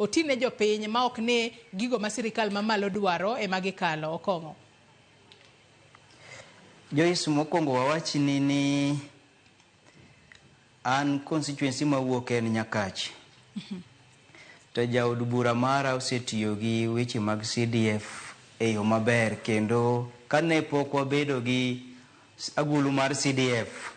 oti ne jopiny ma ok ni gigo ma sirikal mamalo dwaro ema gikalo. Okong'o. Joyce, mokwongo wawachni ni an constituency mawuok en Nyakach. To jaod bura mara osetiyo gi weche mag CDF e yo maber kendo kane pok wabedo gi agulu mar CDF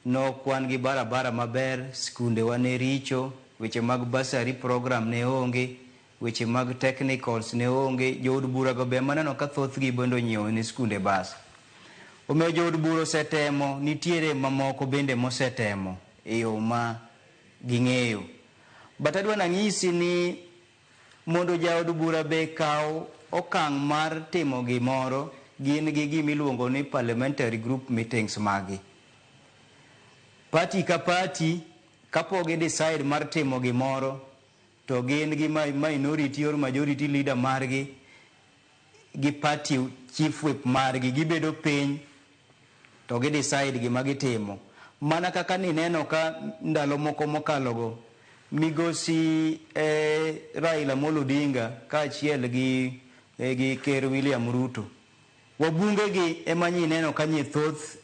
nok wan gi barabara maber, skundewa ne richo, weche mag bursary program ne onge, weche mag technicals ne onge, jood bura go be maneno ka thothgi bende onyiewo ne skunde bas. Omiyo jood bura osetemo, nitiere mamoko bende mosetemo e yo ma ging'eyo. But adwa nang'isi ni mondo jaod bura be kaw okang' mar timo gimoro, gin gi gimiluongo ni parliamentary group meetings magi. Party ka party kapok gi decide mar timo gimoro, to gin gi minority or majority leader margi gi party chief whip margi gibedo piny to gi decide gima gitimo. Mana kaka nineno ka ndalo moko mokalogo, migosi Raila Amolo Odinga kaachiel gi ker William Ruto, wabunge gi ema nyineno ka nyi thoth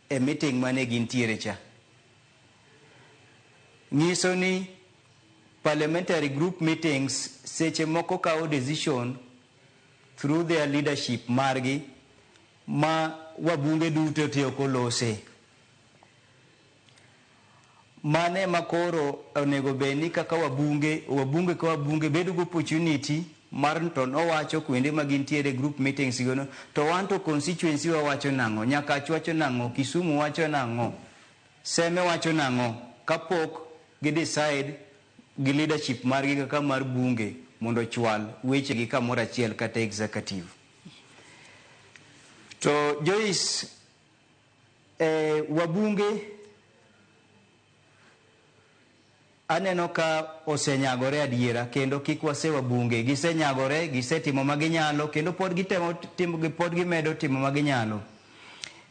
e meeting mane gintiere cha. Nyiso ni parliamentary group meetings seche moko kawo decision through their leadership margi ma wabunge duto te ok olose. Mane ema koro onego bed ni kaka wabunge, wabunge ka wabunge bedo gi opportunity mar to nowacho kuonde ma gintiere group meetings go no, to wan to constituency wa wacho nang'o, Nyakach wacho nang'o, Kisumu wacho nang'o, Seme wacho nang'o, kapok gi decide gi leadership margi kaka mar bunge mondo ochwal weche gi kamoro achiel kata executive. To Joyce, wabunge aneno ka osenyagore adiera kendo kik wase wabunge gisenyagore gisetimo ma ginyalo kendo pod gitemo timo pod gimedo timo ma ginyalo.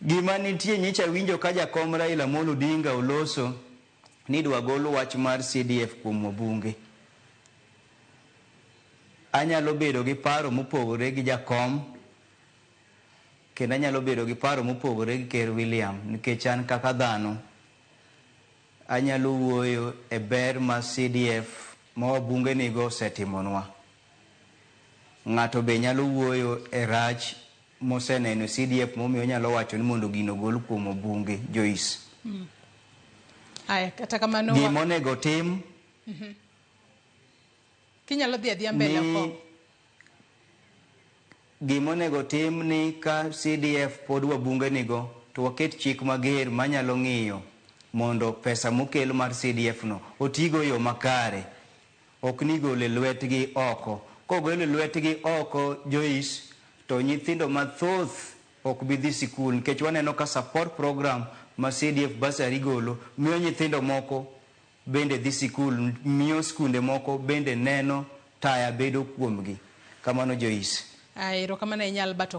Gima nitie nyicha winjo ka jakom Raila Amolo Odinga oloso ni idwa gol wach mar CDF kuom wabunge. Anyalo bedo gi paro mopogore gi jakom kendo anyalo bedo gi paro mopogore gi ker William nikech an kaka dhano anyalo wuoyo e ber ma CDF ma wabunge nigo osetimonwa. Ng'ato be nyalo wuoyo e rach moseneno CDF momiyo onyalo wacho ni mondo gino ogol kuom wabunge Joyce. Aya, kata kamano Gima onego tim kinyalo dhi adhiya mbele ni Okong'o. gima onego tim ni ka CDF pod wabunge nigo to waket chik mager manyalo ng'iyo mondo pesa mokel mar CDF no otigo e yo makare. Ok ni golo e lwetgi oko. Kogolo e lwetgi oko Joyce, to nyithindo mathoth ok bi dhi sikul nikech waneno ka support program ma CDF bursary golo miyo nyithindo moko bende dhi sikul, miyo skunde moko bende neno taya bedo kuomgi. Kamano Joyce. Aya, erokamano ahinya Albert.